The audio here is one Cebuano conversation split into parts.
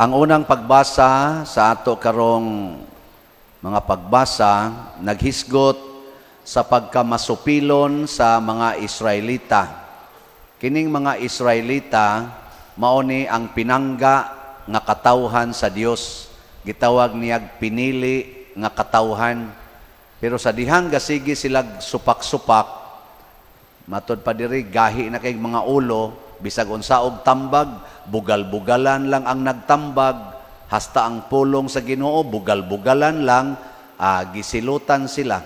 Ang unang pagbasa sa ato karong mga pagbasa naghisgot sa pagkamasupilon sa mga Israelita. Kining mga Israelita mao ni ang pinangga nga katawhan sa Dios. Gitawag niyag pinili nga katawhan. Pero sa dihang gasige sila supak-supak, matod pa diri, gahi na kay mga ulo, bisag unsa og tambag, bugal-bugalan lang ang nagtambag, hasta ang pulong sa Ginoo bugal-bugalan lang, gisilutan sila.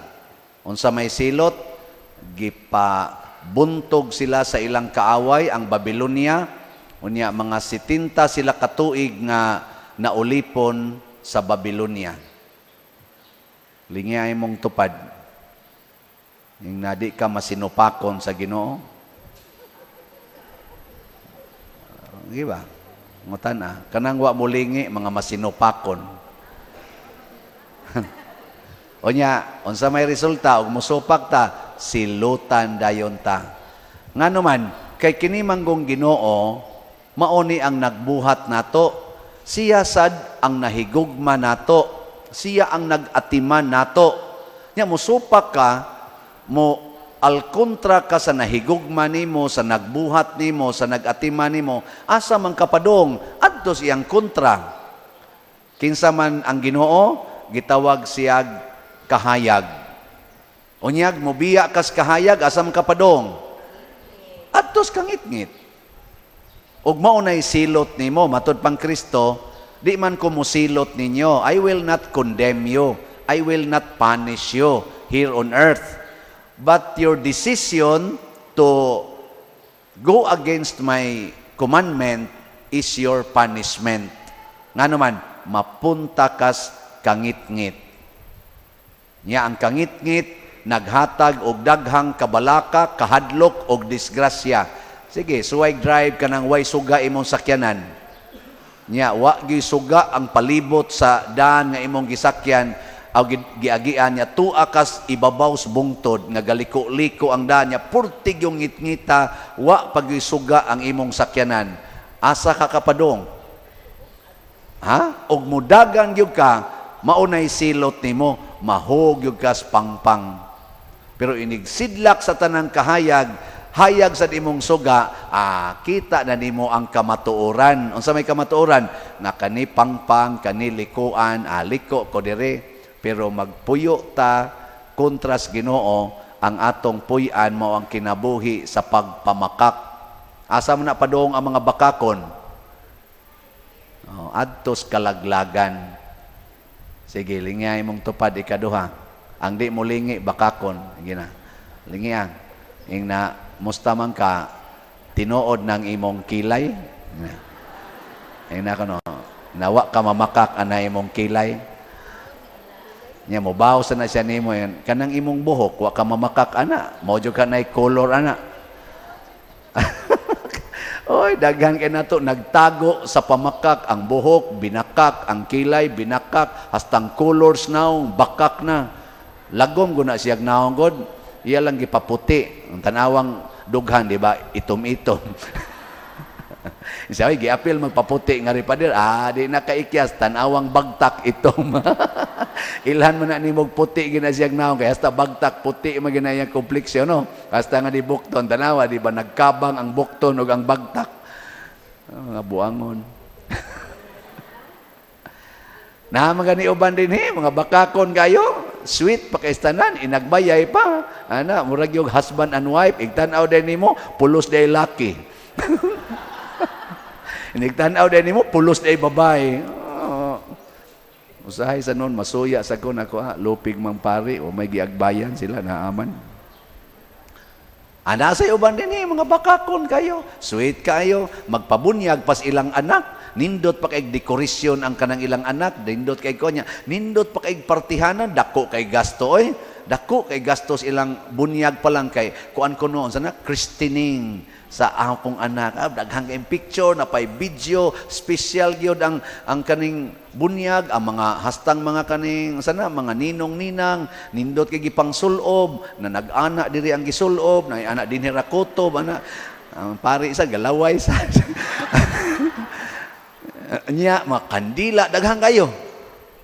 Unsa may silot? Gipabuntog sila sa ilang kaaway, ang Babylonia. Unya mga 70 sila katuig nga naulipon sa Babylonia. Lingi ay mong tupad. Yung na di ka masinupakon sa Ginoo. Di ba? Ngutan ah. Kanang wa mulingi, mga masinupakon. Unya, unsa may resulta og musupak ta, silutan dayon ta. Ngano man, kay kini manggong Ginoo, mao ni ang nagbuhat nato. Siya sad ang nahigugma nato. Siya ang nag-atiman nato. Nya musupak ka, mo alkontra ka sa nahigugma nimo, sa nagbuhat nimo, sa nag-atiman nimo, asa man kapadong, adto siyang kontra. Kinsa man ang Ginoo, gitawag siyag kahayag. Unyag mobiya kas kahayag, asa man kapadong? Adtos kangitngit. Ug mao nay silot nimo matud pang Kristo, di man ko mosilot ninyo. I will not condemn you. I will not punish you here on earth. But your decision to go against my commandment is your punishment. Ngano man, mapunta kas kangitngit. Nya ang kangitngit naghatag og daghang kabalaka, kahadlok og disgrasya. Sige, suway drive ka nang way suga imong sakyanan. Nya wa gyud suga ang palibot sa daan nga imong gisakyan aw giagian nya, tua kas ibabaw sa bungtod nga galiko-liko ang daan nya, purtig yung ngitngita, wa pa gyud suga ang imong sakyanan. Asa ka kapadong? Ha? Og mudagan gyud ka, maunay silot nimo, mahog gyud kas pangpang. Pero inig sidlak sa tanang kahayag, hayag sa imong suga, kita na nimo ang kamatuoran. Unsa may kamatuoran? Nga kani pangpang, kani likuan, liko ko dire. Pero magpuyo ta kontras Ginoo, ang atong puy-an mao ang kinabuhi sa pagpamakak. Asa man na padung ang mga bakakon? Oh, adtos kalaglagan. Sige, lingay mong tupad ikaduha. Ang di mo lingi, bakakon. Sige na. Lingi ang. Ing na, musta man ka, tinuod ng imong kilay. Ing na kuno, nawa ka mamakak ana imong kilay. Nya mo baw sa na siya nimo yan. Kanang imong buhok, wa ka mamakak ana. Mao jud ka nay color ana. Oy, daghan kay nato nagtago sa pamakak ang buhok, binakak ang kilay, binakak hastang colors now, bakak na. Lagom guna siyag naong god. Iya lang gipaputi. Ang tanawang dughan, di ba? Itom-itom. Sabi, giapil magpaputi nga rin pader. Di na kaikyas, tanawang bagtak itom. Ilhan mo na ni mog puti gina siyag naong. Kaya hasta bagtak puti man gina iyang kompleksyon, no? Hasta nga di bukton, tanawa, di ba nagkabang ang bukton ug ang bagtak. Oh, mga buangon. Na mga ni uban din he, mga bakakon kayo, sweet pa kay tanan, inagbayay pa. Ana, murag yung husband and wife, igtan-aw din nimo, pulos day laki. Inigtan-aw din nimo, pulos day babae. Oh. Usahay sa noon, masuya sa ko nako, lupig mang pari, o may giagbayan sila, naaman. Ana sa uban din eh, mga bakakon kayo, sweet kayo, magpabunyag pas ilang anak, nindot pa kay dekorasyon ang kanang ilang anak, nindot kay konya, nindot pa kay partihanan, dako kay gasto oy, dako kay gastos ilang bunyag pa lang kay kuan ko noon sana christening sa akong anak. Daghang kay picture, napay video, special gyud ang kaning bunyag, ang mga hastang mga kaning sana mga ninong ninang, nindot kay gipangsulob na nag-ana diri ang gisulob, na ana dinhi ra kutob ana ang pari sa galaway sa. Nya, mga kandila, daghan kayo.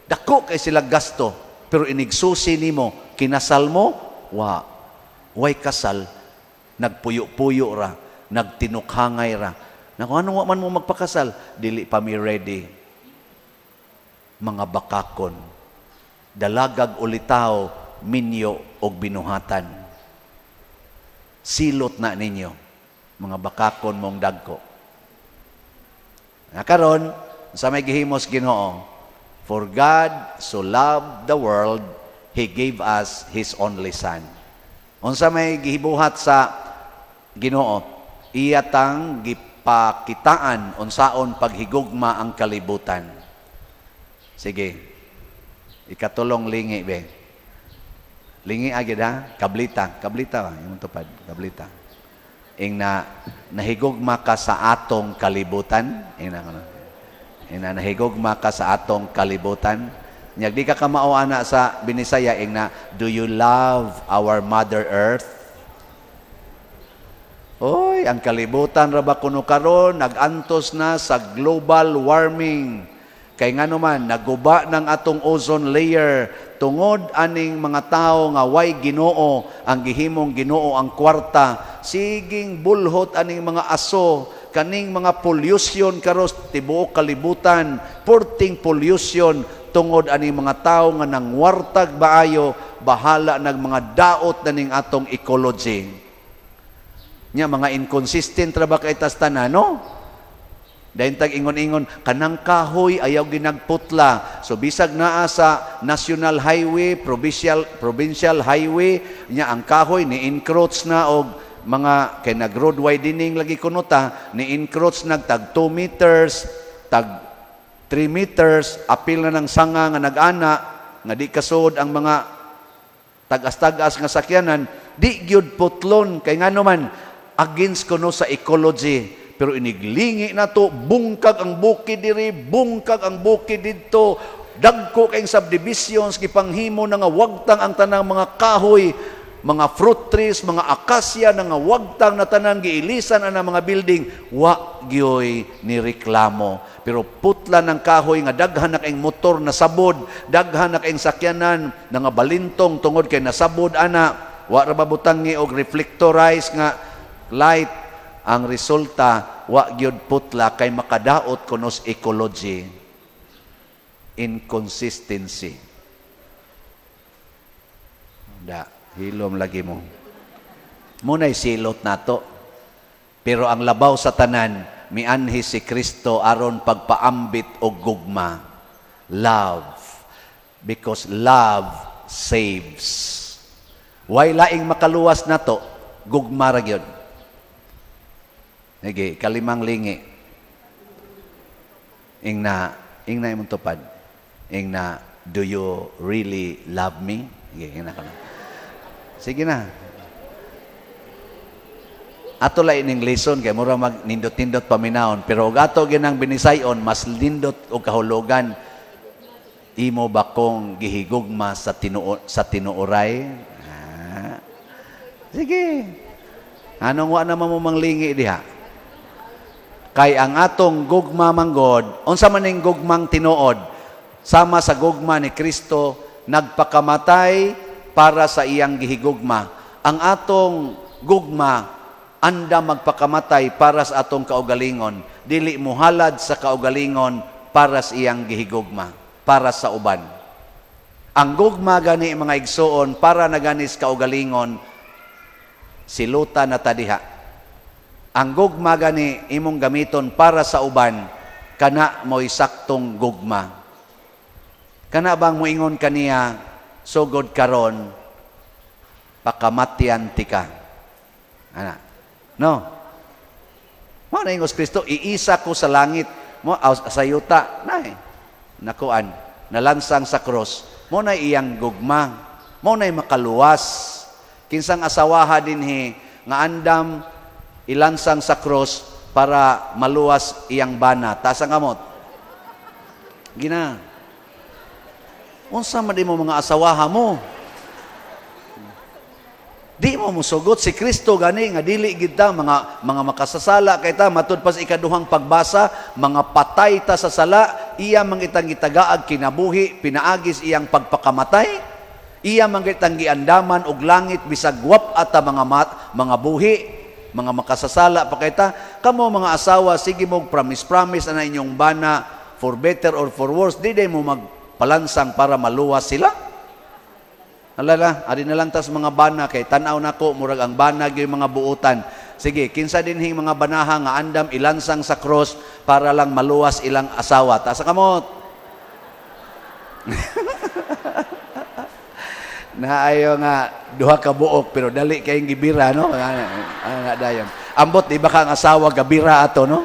Dako kay sila gasto. Pero inigsusi nimo, kinasal mo, wa. Way kasal, nagpuyo-puyo ra, nagtinukhangay ra. Naku, ano wa man mo magpakasal? Dili pa mi ready. Mga bakakon. Dalagag ulitaw, minyo og binuhatan. Silot na ninyo, mga bakakon mong dagko. Na karon, sa may gihimos Ginoo, for God so loved the world, He gave us His only Son. Unsa may gihibuhat sa Ginoo, iya tang gipakitaan unsaon paghigugma ang kalibutan. Sige. Ikatulong lingi be. Lingi agad ha, kablita, kablita ba, imong tupad, kablita. Ing na nahigugma ka sa atong kalibutan, ing na kono. Ing na nahigugma ka sa atong kalibutan. Nyag di ka kamao ana sa Binisaya, ing na, "Do you love our Mother Earth?" Oy, ang kalibutan ra ba kuno karon nag-antos na sa global warming. Kay ngano man naguba ng atong ozone layer tungod aning mga tao nga way Ginoo, ang gihimong Ginoo ang kwarta. Siging bulhot aning mga aso, kaning mga pollution karos tibuok kalibutan, porting pollution tungod aning mga tao nga nangwartag baayo, bahala nag mga daot na ning atong ecology. Nya mga inconsistent ra ba kay tas tanan, no? Dayon tag ingon-ingon, kanang kahoy ayaw ginagputla. So bisag naa sa national highway, provincial provincial highway, nya ang kahoy ni encroach na og mga kay nag road widening lagi kuno ta, ni encroach nag tag 2 meters, tag 3 meters, apil na ng sanga nga nag-ana nga di kasud ang mga tag-as-tag-as nga sakyanan, di gyud putlon kay ngano man against kuno sa ecology. Pero iniglingi na to, bungkag ang bukid diri, bungkag ang bukid didto, dagko kayong subdivisions, gipanghimo na nga wagtang ang tanang mga kahoy, mga fruit trees, mga akasya na nga wagtang na tanan, giilisan ang mga building, wa gyoy ni reklamo. Pero putla ng kahoy nga daghan na kayong motor na sabod, daghan na kayong sakyanan na nga balintong tungod kay nasabod ana, wa ra ba butangi og reflectorized nga light? Ang resulta, wa gyud putla kay makadaot kunos ecology. Inconsistency. Da, hilom lagi mo. Muna'y silot nato. Pero ang labaw sa tanan, mianhi si Kristo aron pagpaambit og gugma. Love. Because love saves. Way laing makaluwas nato, gugma ra gyud. Sige, kalimang lingi. Ing na imong tupad. Ing na, "Do you really love me?" Sige, ing na ka na. Sige na. Ato lang ining lesson kay mura mag nindot-nindot paminawon, pero og ato ginang binisayon, mas nindot og kahulugan. Imo ba kong gihigugma sa tinuoray? Ah. Sige. Anong wa naman mo manglingi diha? Kay ang atong gugma manggod, unsa man ning gugmang tinuod? Sama sa gugma ni Kristo, nagpakamatay para sa iyang gihigugma. Ang atong gugma anda magpakamatay para sa atong kaugalingon, dili muhalad sa kaugalingon para sa iyang gihigugma, para sa uban. Ang gugma gani, mga igsuon, para na ganis kaugalingon, siluta na ta diha. Ang gugma gani imong gamiton para sa uban, kana mo'y saktong gugma. Kana bang moingon kaniya, "Sugod karon pakamatyan tika"? Ana. No. Mao na ingos Kristo, "Iisa ko sa langit mo aw, sa yuta." Nay. Nakuan, nalansang sa cross. Mo na iyang gugma. Mo na makaluwas. Kinsang asawaha dinhi nga andam ilansang sa cross para maluwas iyang bana? Taas ang kamot. Gina. Unsa man di mo mga asawaha mo? Di mo musugot si Kristo gani nga dili gid ta mga makasasala kay ta, matud pa sa ikaduhang pagbasa, mga patay ta sa sala, iya man kitang gitagaag kinabuhi pinaagis iyang pagpakamatay, iya man kitang giandaman og langit bisag wap ata mga mat, mga buhi, mga makasasala pa kay ta. Kamo mga asawa, sige mo promise promise ana inyong bana for better or for worse, di day mo magpalansang para maluwas sila. Alala, ari na lang tas mga bana kay tan-aw nako murag ang bana gyud mga buutan. Sige, kinsa dinhing mga banaha nga andam ilansang sa cross para lang maluwas ilang asawa? Taas kamot. Naayo nga duha ka buok pero dali kayong gibira, no? Ana dayon. Ambot di ba ka ang asawa gabira ato, no?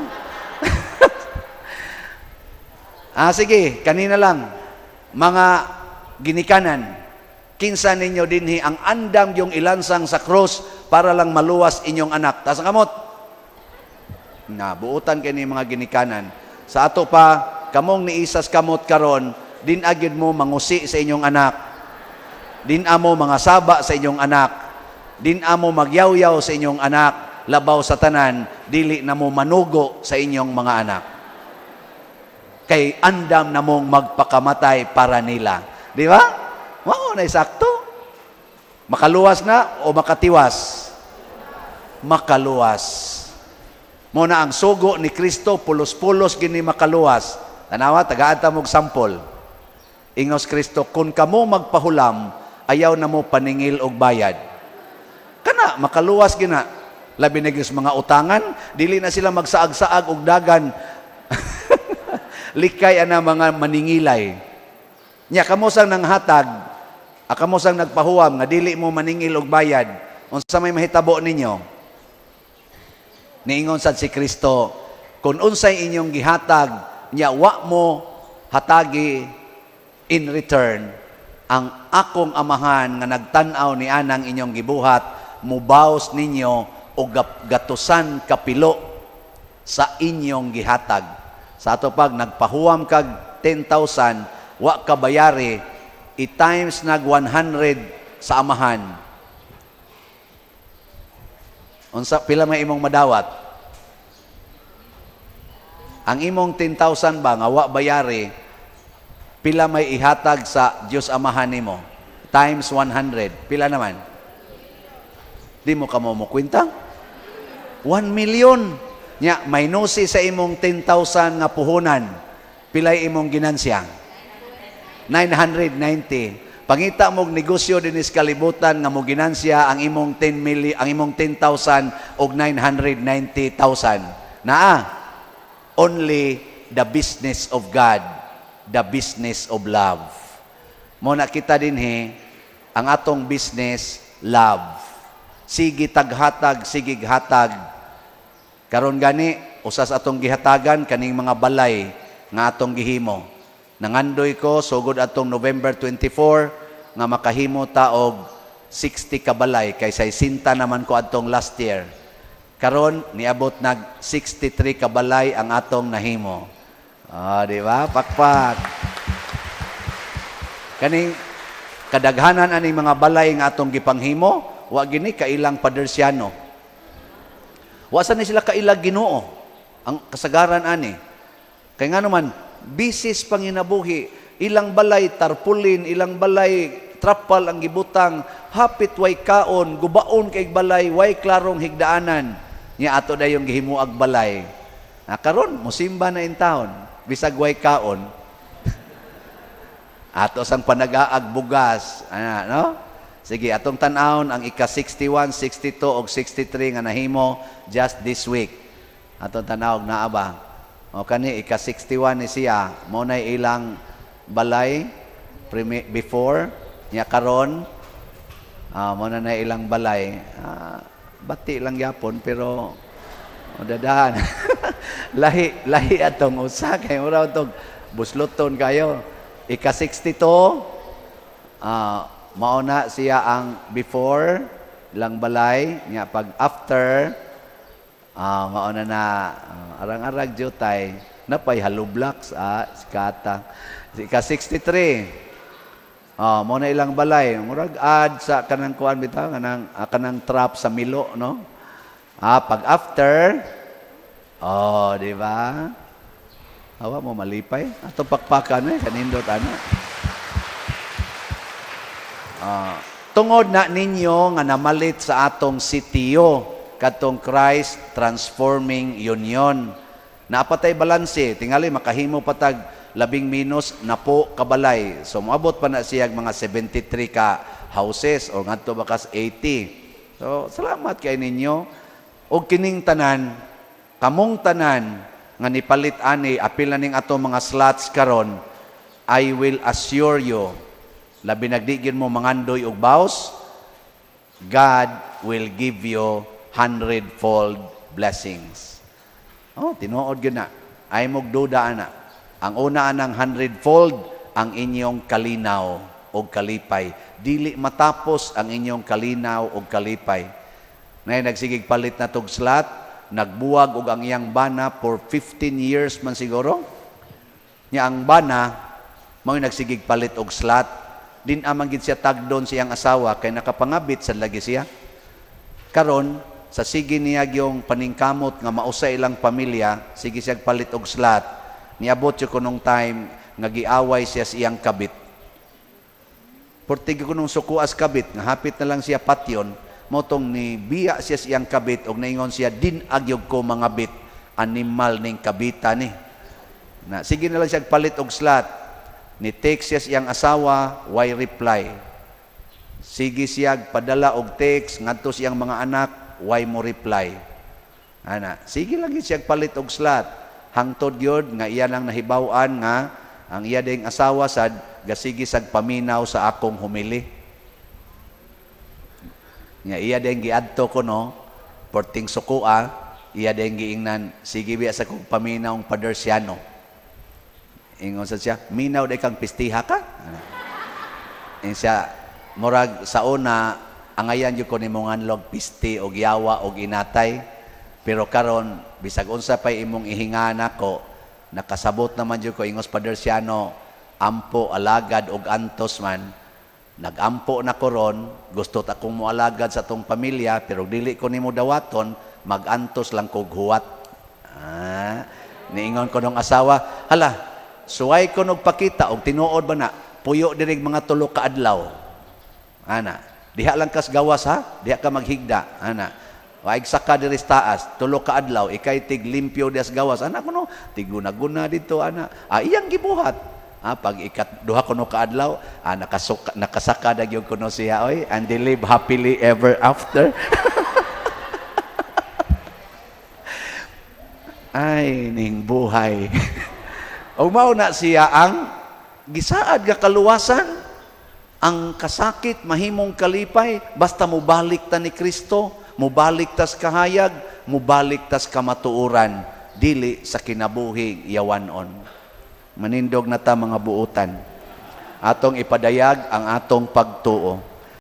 Ah, sige, kanina lang mga ginikanan, kinsa ninyo dinhi ang andam yung ilansang sa cross para lang maluwas inyong anak? Taas ang kamot. Na buutan kay ni mga ginikanan. Sa ato pa, kamong niisas kamot karon, din agid mo mangusi sa inyong anak. Din amo mga saba sa inyong anak. Din amo magyawyaw sa inyong anak. Labaw sa tanan, dili na mo manugo sa inyong mga anak. Kay andam na mong magpakamatay para nila. Di ba? Mao na sakto. Makaluwas na o makatiwas? Makaluwas. Mo na ang sugo ni Kristo, pulos-pulos gini makaluwas. Tanawa, tagaan ta mog sampol. Ingos Kristo, "Kung kamo magpahulam, ayaw na mo paningil og bayad." Kana, makaluwas gina. Labi na gyud sa mga utangan, dili na sila magsaag-saag og dagan. Likay ana mga maningilay. Nya kamo sang nanghatag, kamo sang nagpahuwam nga dili mo maningil og bayad, unsa may mahitabo ninyo? Niingon sad si Kristo, "Kung unsay inyong gihatag, nya wa mo hatagi in return, ang akong Amahan nga nagtan-aw ni anang inyong gibuhat, mubaws ninyo og gatusan kapilo sa inyong gihatag." Sa ato pag nagpahuwam kag 10,000, wa ka bayari, i-times nag 100 sa Amahan. Unsa pila may imong madawat? Ang imong 10,000 ba nga wa bayari, pila may ihatag sa Dios Amahan nimo? Times 100. Pila naman? Di mo kamo mo kwenta? 1 million. Nya, minusi sa imong 10,000 nga puhunan. Pilay imong ginansya? 990. Pangita mog negosyo dinis kalibutan nga mo ginansya ang imong 10 million, ang imong 10,000 og 990,000. Naa. Only the business of God, the business of love. Mo na kita dinhi, ang atong business, love. Sige taghatag, sige hatag. Karon gani, usas atong gihatagan kaning mga balay nga atong gihimo. Nangandoy ko sugod atong November 24 nga makahimo ta og 60 ka balay kay 60 naman ko adtong last year. Karon niabot nag 63 ka balay ang atong nahimo. Ah, di ba? Pakpak. Kaning kadaghanan aning mga balay nga atong gipanghimo, wa gini kailang Padersiano. Wa sa ni sila kailag Ginoo. Ang kasagaran ani. Kay nga naman, busy sa panginabuhi, ilang balay tarpulin, ilang balay trapal ang gibutang, hapit way kaon, gubaon kay balay, way klarong higdaanan. Nya ato dayong gihimuag balay. Na karon musimba na in taon, bisag way kaon. Ato sang panagaag bugas, ana, no? Sige, atong tan-awon ang ika 61, 62 og 63 nga nahimo just this week. Atong tan-awon naa ba? O kani ika 61 ni siya, mo na ilang balay before nya karon mo na na ilang balay. Bati lang yapon pero o dadahan. Lahi lahi atong usa kay mura atong busloton kayo. Ika 62, mao na siya ang before lang balay nya pag after, mao na na arang-arag jutay napay hollow blocks, sikata. Ika 63. Oh, mo na ilang balay. Murag ad sa kanang kuan bitaw, kanang trap sa Milo, no? Ah, pag after, oh, di ba? Awa mo malipay. Ato pakpakan eh, kanindot ana. Ah, tungod na ninyo nga namalit sa atong sitio katong Christ Transforming Union. Napatay balanse, tingali makahimo patag labing minus napo kabalay. So moabot pa na siya mga 73 ka houses or ngadto bakas 80. So salamat kay ninyo. Og kining tanan, kamong tanan nga nipalit ani, apil na ning ato mga slots karon, I will assure you, labi nagdigin mo mangandoy og baws, God will give you hundredfold blessings. Oh, tinuod gyud na. Ay mog duda ana. Ang una anang hundredfold ang inyong kalinaw og kalipay. Dili matapos ang inyong kalinaw og kalipay. Nay nagsigig palit na tog slot, nagbuwag og ang iyang bana for 15 years man siguro. Nya ang bana mao nagsigig palit og slot. Din amang gid siya tagdon sa iyang asawa kay nakapangabit sa lagi siya. Karon sa sige niya yung paningkamot nga mausa ilang pamilya, sige siya palit og slot. Niabot siya kunong time nga giaway siya sa iyang kabit. Portige kunong sukuas kabit, nga hapit na lang siya patyon, motong ni biya siya sa iyang kabit og naingon siya, "Din agyog ko mga bit, animal ning kabita ni." Na sige na lang siya palit og slot. Ni text siya sa iyang asawa, why reply. Sige siya padala og text ngadto sa iyang mga anak, why mo reply. Ana, sige lang gyud siya palit og slot. Hangtod gyud nga iya lang nahibaw-an nga ang iya ding asawa sad gasige sag paminaw sa akong humili. Nga iya ding giadto ko, no, porting sukua, iya ding giingnan, "Sige biya sa kong paminaw, Padersiano." Ingon sa siya, "Minaw day kang pistiha ka." Ana. Ingon siya, "Murag sa una, angayan jud ko nimo nganlog pisti og yawa og inatay. Pero karon bisag unsa pay imong ihinga nako, nakasabot naman jud ko." Ingos Padersiano, ampo, alagad og antos man. Nagampo na ko ron, gusto ta kong moalagad sa atong pamilya, pero dili ko nimo dawaton, magantos lang kog huwat. Ah, niingon ko nung asawa, "Hala, suway ko nagpakita og tinuod ba na puyo dirig mga 3 ka adlaw. Ana, diha lang kas gawas ha, diha ka maghigda, ana. Waig saka diri sa taas, 3 ka adlaw, ikay tig limpyo dias gawas. Ana kuno, tiguna-guna dito ana." Ah, iyang gibuhat. Ah, pag ikat duha kuno ka adlaw, ah, nakasuka, nakasaka na gyud kuno siya oy, and they live happily ever after. Ay, ning buhay. Ug mao na siya ang gisaad nga kaluwasan, ang kasakit mahimong kalipay basta mobalik ta ni Kristo, mobalik tas kahayag, mobalik tas kamatuoran, dili sa kinabuhi yawanon. Manindog na ta, mga buutan. Atong ipadayag ang atong pagtuo.